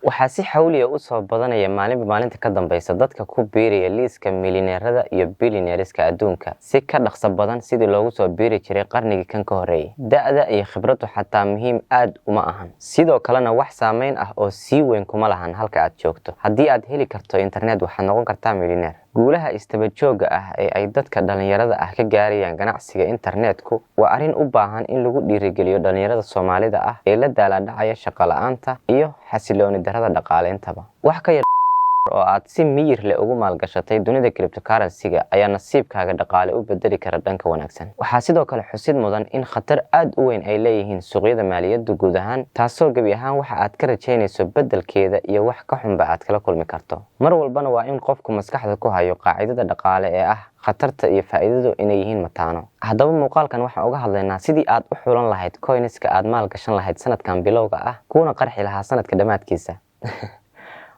Waxaa si xawliya u soo badanaya maalinba maalinta ka dambeysa dadka ku biiraya liiska milyaneerada iyo billionaires-ka adduunka si ka dhaqso badan sidii loogu soo biiri jiray qarnigii kan ka horreeyay. Da'da iyo khibraddu xataa muhiim aad uma ahan. Sidoo kalena wax saameyn ah oo sii weyn kuma lahan halka aad joogto. Haddii aad heli karto internet, waxaad noqon kartaa milyaneer. Guulaha isdaba joogga ah ee ay dadka dhalinyarada ah ka gaarayaan ganacsiga internetku waa arrin u baahan in lagu dhiirigeliyo dhalinyarada Soomaalida ah ee la daalaa dhacaya shaqo la'aanta iyo xasilooni darrada dhaqaale intaba. Wax ka yar oo aad si miyir leh ugu maalgashatay dunida cryptocurrency-ga ayaa nasiibkaaga dhaqaale u bedeli kara dhanka wanaagsan. Waxaa sidoo kale xusid mudan in khatar aad u weyn ay leeyihiin suuqyada maaliyaddu guud ahaan, taasoo gebi ahaan waxa aad ka rajaynayso beddelkeeda iyo wax ka xunba aad kala kulmi karto. Mar walbana waa in qofku maskaxda ku hayo qaacidada dhaqaale ee ah khatarta iyo faa'iidadu inay yihiin mataano. Haddaba muuqaalkan waxaan uga hadlaynaa sidii aad u xulan lahayd coinska aad maal gashan lahayd sanadkan bilowga ah, kuuna qarxi lahaa sanadka dhammaadkiisa.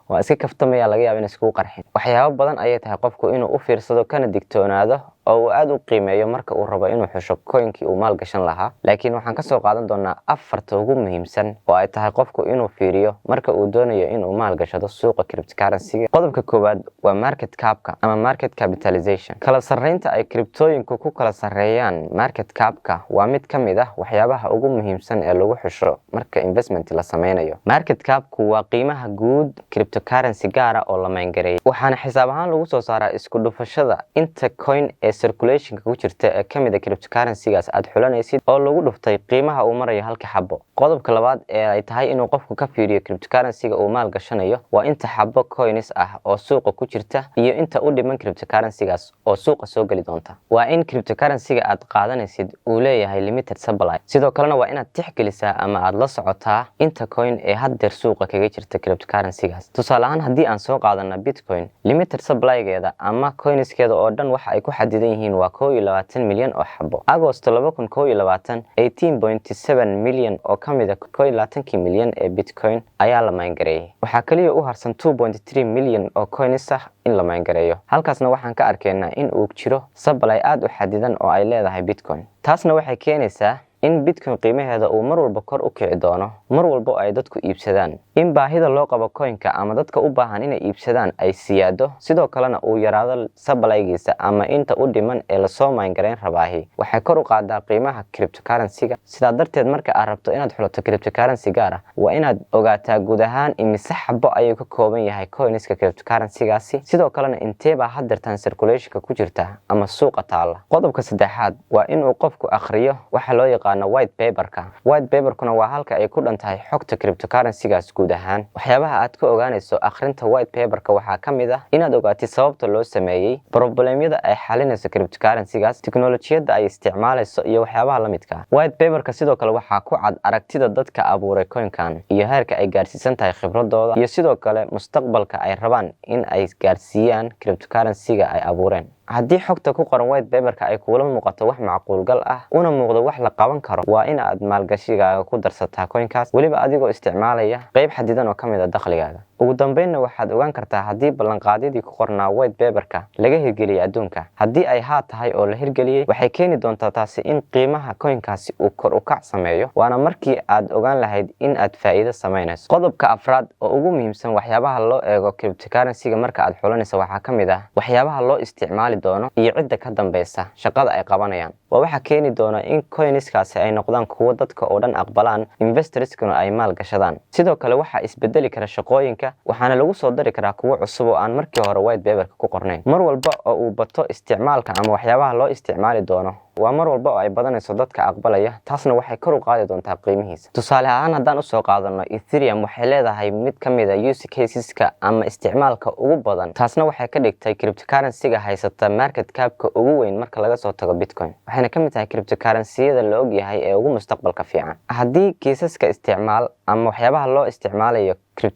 Waa iska kaftamaya, laga yaaba in iskugu qarxin. Waxyaabo badan ayay tahay qofku inuu u fiirsado kana digtoonaado oo uu aad u qiimeeyo marka uu rabo inuu xusho coinkii uu maal gashan lahaa, laakiin waxaan kasoo qaadan doonaa afarta ugu muhiimsan oo ay tahay qofku inuu fiiriyo marka uu doonayo inuu maal gashado suuqa cryptocurrency. Qodobka koowaad waa market capka ama market capitalization. Kala sarreynta ay cryptooyinku ku kala sarreeyaan market capka waa mid ka mid ah waxyaabaha ugu muhiimsan ee lagu xusho marka investment la sameynayo. Market capku waa qiimaha guud cryptocurrency gaara oo la mine gareeyay, waxaana xisaab ahaan lagu soo saaraa isku dhufashada inta coin ee circulationka ku jirta ee kamid a cryptocurrency-gaas aad xulanaysid oo lagu dhuftay qiimaha uu marayo halka xabo. Qodobka labaad ee ay tahay inuu qofku ka fiiriyo cryptocurrency-ga uu maal gashanayo waa inta xabo coins ah oo suuqa ku jirta iyo inta u dhiman cryptocurrency-gaas oo suuqa soo geli doonta. Waa in cryptocurrency-ga aad qaadanaysid uu leeyahay limited supply. Sidoo kalena waa inaad tixgelisaa ama aad la socotaa inta coin ee haddeer suuqa kaga jirta cryptocurrency-gaas. Tusaale ahaan, haddii aan soo qaadana Bitcoin, limited supply-geeda ama coinskeeda oo dhan waxa ay ku xadidan yihiin waa 21 milyan oo xabo. Agosto 2021, 18.7 milyan oo ka mid a 21-kii milyan ee Bitcoin ayaa la mine gareeyay. Waxaa kaliya u harsan 2.3 milyan oo coins ah in la mine gareeyo. Halkaasna waxaan ka arkaynaa in uu jiro supply aad u xadidan oo ay leedahay Bitcoin. Taasna waxay keenaysaa in Bitcoin qiimaheeda uu mar walba kor u kici doono mar walba oo ay dadku iibsadaan, in baahida loo qabo coinka ama dadka u baahan inay iibsadaan ay siyaado, sidoo kalena uu yaraado supplygiisa ama inta u dhiman ee lasoo mine gareyn rabaahi waxay kor u qaadaa qiimaha cryptocurrency-ga. Sidaa darteed, marka aad rabto inaad xulato cryptocurrency gaar ah, waa inaad ogaataa guud ahaan imise xabo ayuu ka kooban yahay coinska cryptocurrency-gaasi, sidoo kalena inteebaa haddeertan circulationka ku jirta ama suuqa taalla. Qodobka saddexaad waa inuu qofku akhriyo waxa loo yaqaano white paperka. White paperkuna waa halka ay ku dhan tahay xogta cryptocurrency-gaas guud ahaan. Waxyaabaha aad ka ogaanayso akhrinta white paperka waxaa ka mid ah inaad ogaatid sababta loo sameeyey, problemyada ay xalinayso cryptocurrency-gaas, teknolojiyadda ay isticmaalayso iyo waxyaabaha la midka ah. White paperka sidoo kale waxaa ku cad aragtida dadka abuuray coinkan iyo heerka ay gaarsiisan tahay khibradooda iyo sidoo kale mustaqbalka ay rabaan in ay gaarsiiyaan cryptocurrency-ga ay abuureen. Haddii xogta ku qoran white paperka ay kuula muuqato wax macquulgal ah una muuqdo wax la qaban karo, waa in aad maalgashigaaga ku darsataa coinkaas, weliba adigoo isticmaalaya qeyb xadidan oo ka mid a dakhligaaga. Ugu dambeynna, waxaad ogaan kartaa haddii ballanqaadyadii ku qornaa white paperka laga hirgeliyey adduunka. Haddii ay haa tahay oo la hirgeliyey, waxay keeni doontaa taasi in qiimaha coinkaasi uu kor u kac sameeyo, waana markii aad ogaan lahayd in aad faa'iido samaynayso. Qodobka afraad oo ugu muhiimsan waxyaabaha loo eego cryptocurrency-ga marka aad xulanayso waxaa ka mid ah waxyaabaha loo isticmaali doono iyo cidda ka dambeysa shaqada ay qabanayaan. Waa waxa keeni doona in coinskaasi ay noqdaan kuwo dadka oo dhan aqbalaan, investorskuna ay maal gashadaan. Sidoo kale waxaa isbedeli kara shaqooyinka, waxaana lagu soo dari karaa kuwo cusub oo aan markii hore white paperka ku qornayn. Mar walba oo uu bato isticmaalka ama waxyaabaha loo isticmaali doono, waa mar walba oo ay badanayso dadka aqbalaya, taasna waxay kor u qaadi doontaa qiimihiisa. Tusaale ahaan, haddaan usoo qaadano Ethereum, waxay leedahay mid ka mid a use caseska ama isticmaalka ugu badan. Taasna waxay ka dhigtay cryptocurrency-ga haysata market capka ugu weyn marka laga soo tago Bitcoin, waxayna ka mid tahay cryptocurrency-yada la ogyahay ee ugu mustaqbalka fiican. Haddii kiisaska isticmaal ama waxyaabaha loo isticmaalayo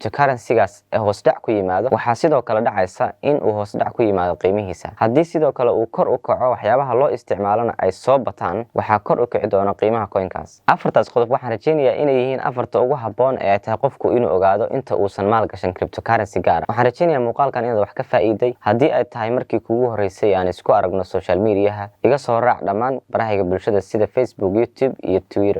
cryptocurrency-gaas ee hoosdhac ku yimaado, waxaa sidoo kale dhacaysa in uu hoosdhac ku yimaado qiimihiisa. Haddii sidoo kale uu kor u kaco, waxyaabaha loo isticmaalona ay soo bataan, waxaa kor u kici doona qiimaha coinkaas. Afartaas qodob waxaan rajeynayaa inay yihiin afarta ugu habboon ee ay tahay qofku inuu ogaado inta uusan maal gashan cryptocurrency gaara. Waxaan rajeynayaa muuqaalkan inaad wax ka faa'iiday. Haddii ay tahay markii kugu horreysay aan isku aragno social mediaha, iga soo raac dhammaan barahayga bulshada sida Facebook, YouTube iyo Twitter.